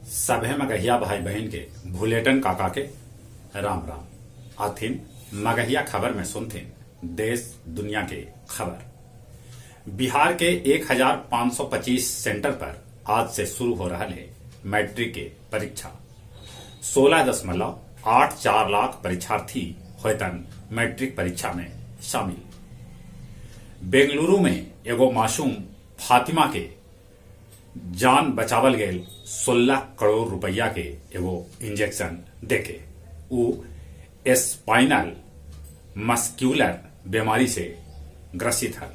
सभे मगहिया भाई बहिन के भुलेटन काका के राम राम। आथिन मगहिया खबर में सुनथिन देश दुनिया के खबर। बिहार के 1525 सेंटर पर आज से शुरू हो रहा है मैट्रिक के परीक्षा। 16.84 लाख परीक्षार्थी होतन मैट्रिक परीक्षा में शामिल। बेंगलुरु में एगो मासूम फातिमा के जान बचावल गेल 16 करोड़ रुपया के एगो इंजेक्शन देके। उ स्पाइनल मस्क्यूलर बीमारी से ग्रसित हल।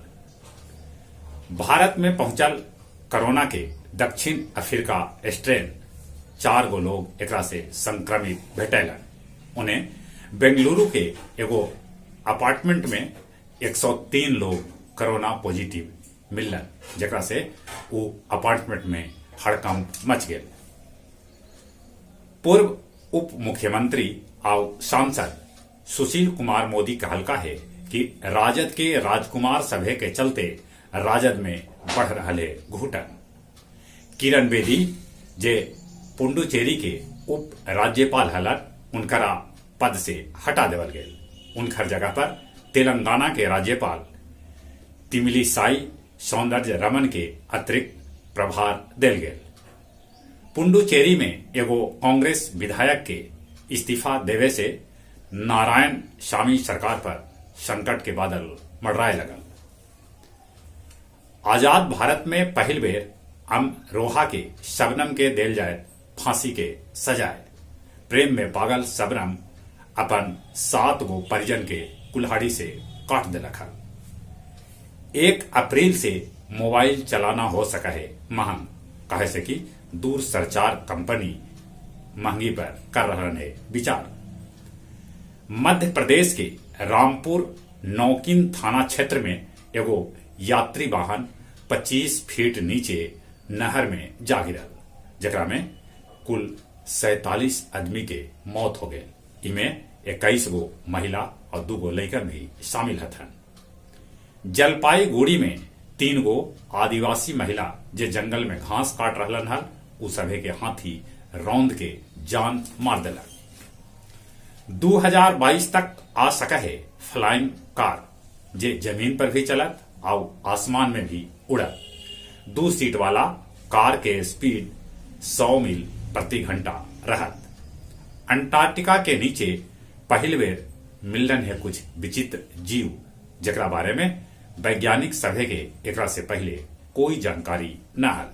भारत में पहुंचल कोरोना के दक्षिण अफ्रीका स्ट्रेन 4 गो लोग एकरा से संक्रमित भेटैलन। उन्हें बेंगलुरु के एगो अपार्टमेंट में 103 लोग कोरोना पॉजिटिव मिललन, जेकरा से वो अपार्टमेंट में हड़कंप मच गया। पूर्व उप मुख्यमंत्री और सांसद सुशील कुमार मोदी कहलका है कि राजद के राजकुमार सभे के चलते राजद में बढ़ रहा है घुटन। किरण बेदी जे पुडुचेरी के उप राज्यपाल हलन, उनकरा पद से हटा देवल गए। उनकर जगह पर तेलंगाना के राज्यपाल तिमिलिसाई सौंदर्य रमन के अतिरिक्त प्रभार देल गेल। पुडुचेरी में एगो कांग्रेस विधायक के इस्तीफा देवे से नारायण स्वामी सरकार पर संकट के बादल मंडराए लगल। आजाद भारत में पहिल बेर अमरोहा के शबनम के देल जाए फांसी के सजाए। प्रेम में पागल शबनम अपन 7 गो परिजन के कुल्हाड़ी से काट देलक हल। 1 अप्रैल से मोबाइल चलाना हो सका है महंग, कहे से कि दूरसंचार कंपनी महंगी पर कर रहा है विचार। मध्य प्रदेश के रामपुर नौकिन थाना क्षेत्र में एगो यात्री वाहन 25 फीट नीचे नहर में जा गिरल, जेकरा में कुल 47 आदमी के मौत हो गए। इमे 21 गो महिला और 2 गो लड़कन भी शामिल हथन। जलपाईगुड़ी में 3 गो आदिवासी महिला जे जंगल में घास काट रहलन हल, उ सभे के हाथी रौंद के जान मार देलक। 2022 तक आ सका है फ्लाइंग कार, जे जमीन पर भी चलत और आसमान में भी उड़त। 2 सीट वाला कार के स्पीड 100 मील प्रति घंटा रहत। अंटार्कटिका के नीचे पहिल बेर मिलन है कुछ विचित्र जीव, जेकरा बारे में वैज्ञानिक सभे के एकरा से पहले कोई जानकारी न हल।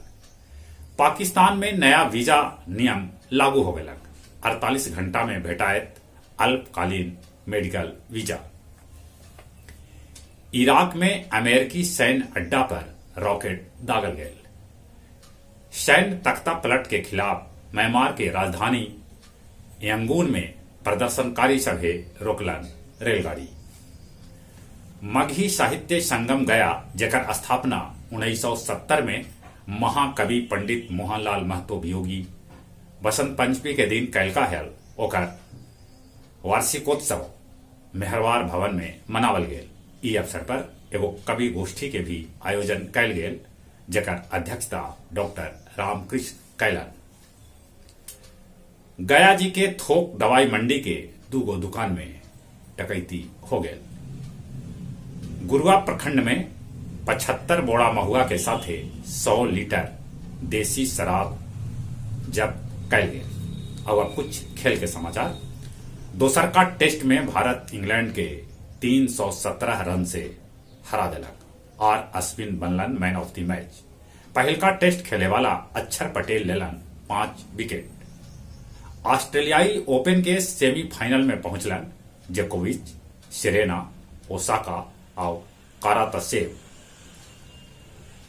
पाकिस्तान में नया वीजा नियम लागू हो गया। 48 घंटा में भेटायत अल्पकालीन मेडिकल वीजा। इराक में अमेरिकी सैन्य अड्डा पर रॉकेट दागल गए। सैन्य तख्ता पलट के खिलाफ म्यांमार के राजधानी यंगून में प्रदर्शनकारी सभे रोकलन रेलगाड़ी। मगही साहित्य संगम गया, जेकर स्थापना 1970 में महाकवि पंडित मोहनलाल महतो वियोगी बसंत पंचमी के दिन कैलका हल, ओकर वार्षिकोत्सव मेहरवार भवन में मनावल गेल। ई अवसर पर एगो कवि गोष्ठी के भी आयोजन कैल गेल, जेकर अध्यक्षता डॉक्टर रामकृष्ण कैलन। गया जी के थोक दवाई मंडी के 2 गो दुकान में डकैती हो गए। गुरुआ प्रखंड में 75 बोरा महुआ के साथे 100 लीटर देसी शराब जब्त कैल गेल। अब कुछ खेल के समाचार। दोसर का टेस्ट में भारत इंग्लैंड के 317 रन से हरा देलक। आर अश्विन बनलन मैन ऑफ the match. पहिलका टेस्ट खेले वाला अक्षर पटेल लेलन 5 विकेट। ऑस्ट्रेलियाई ओपन के सेमीफाइनल में पहुंचलन जोकोविच, सेरेना, ओसाका और कारातसेव।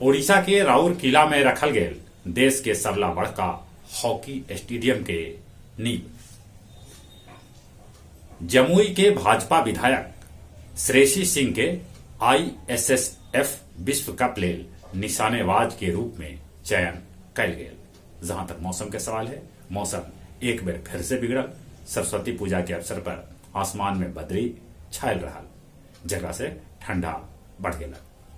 ओडिशा के राउरकिला में रखल गेल देश के सबला बड़का हॉकी स्टेडियम के नींव। जमुई के भाजपा विधायक श्रेयसी सिंह के आईएसएसएफ विश्व कप लेल निशानेबाज के रूप में चयन कैल गेल। जहां तक मौसम के सवाल है, मौसम एक बेर फिर से बिगड़ल। सरस्वती पूजा के अवसर पर आसमान में बदरी छायल रहा, जकरा से ठंडा बढ़ गेल।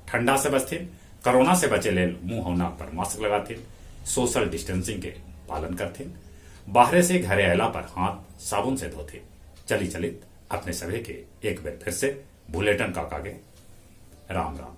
ठंडा से बचथिन, कोरोना से बचे लेल मुंह और नाक पर मास्क लगाथिन, सोशल डिस्टेंसिंग के पालन करथिन। बाहरे से घरे अयला पर हाथ साबुन से धोथिन। चली चलित अपने सभे के एक बेर फिर से भुलेटन काका के राम राम।